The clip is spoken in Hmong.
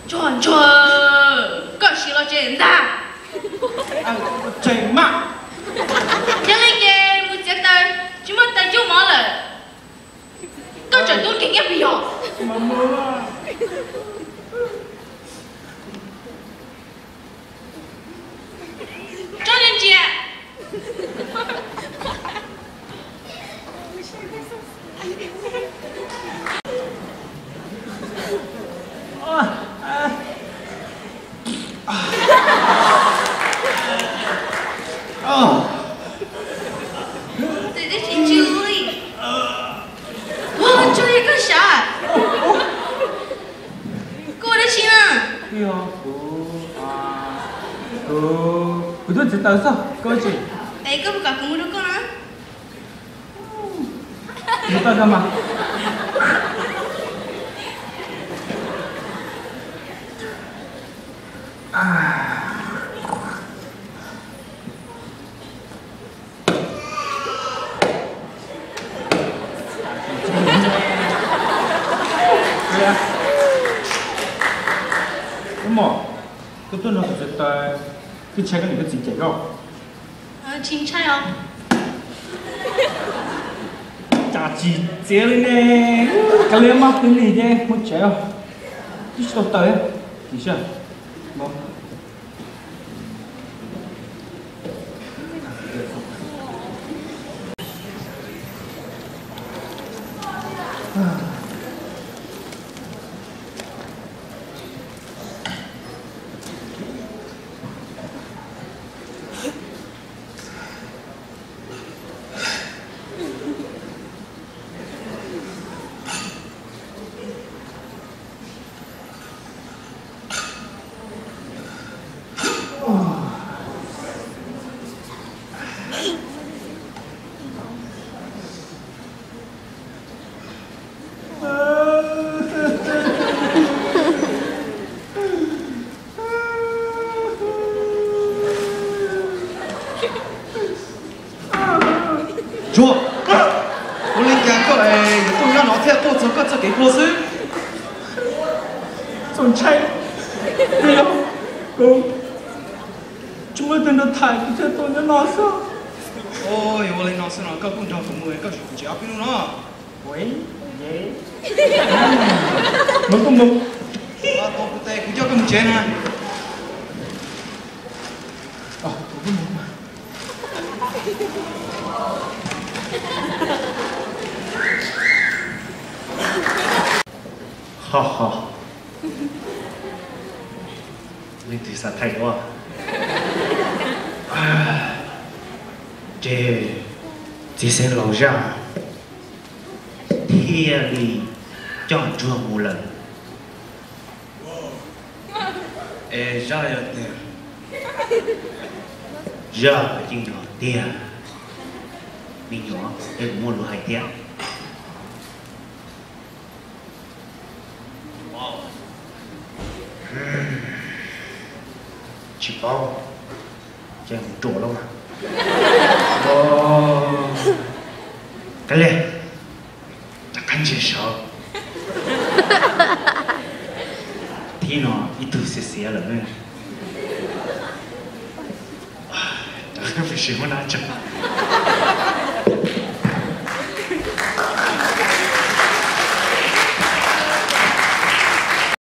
Ntsuag, Ntsuag, koj sim los tsev ntag. Tsev mas. Yog li ces mus txiav taws, tsis muaj taws cuab mov lawm. Koj tseem tub nkeeg nyiaj pes yog? Tsob ntsia ntsia. Tsis tsis tsis. Ua, Ntsuag, yog koj sav? Koj ua dab tsi na? Kuv, kuv, kuv twb txiav taws xwb, koj tsis. Es koj puas kam kuv mus rau koj na? Mus tau koj mas. Mom, koj tuaj no kuv txiav taws, koj ntshai koj niam koj txiv cem koj? Tsis ntshai os. Cas tsis txiav li ne? Kav liam, maj twb lig ces mus tsev os. Twb tsis tau taws. Nim saib. Ntsuag, ua li cas koj yuav tuaj nyob no thiab tuaj txog koj txoj kev plua xwb? Txaus ntshai, kuv tsis muaj leej twg nrog tham kuv thiaj tuaj nyob no xwb. Ua li no xwb no koj kuj nrog kuv mus, koj tsis ob peb hnub no. Mus koj mus. Kuv coj koj mus tsev na. Ho ho, leej twg xav thaij ua? Ces txiv xeev laus Zaj thiaj li coj Ntsuag mus lawm. Es Zaj yog tiag, Zaj yeej yog tiag. Me nyuam, es kuv muaj lus hais thiab. Tsis paub, ces mus ruam lawm mas. Kav liam, rov qab ntsia saud. Thib no ib tug xiav xiav lawm ne. Rov qab mus sim muaj dab tsi.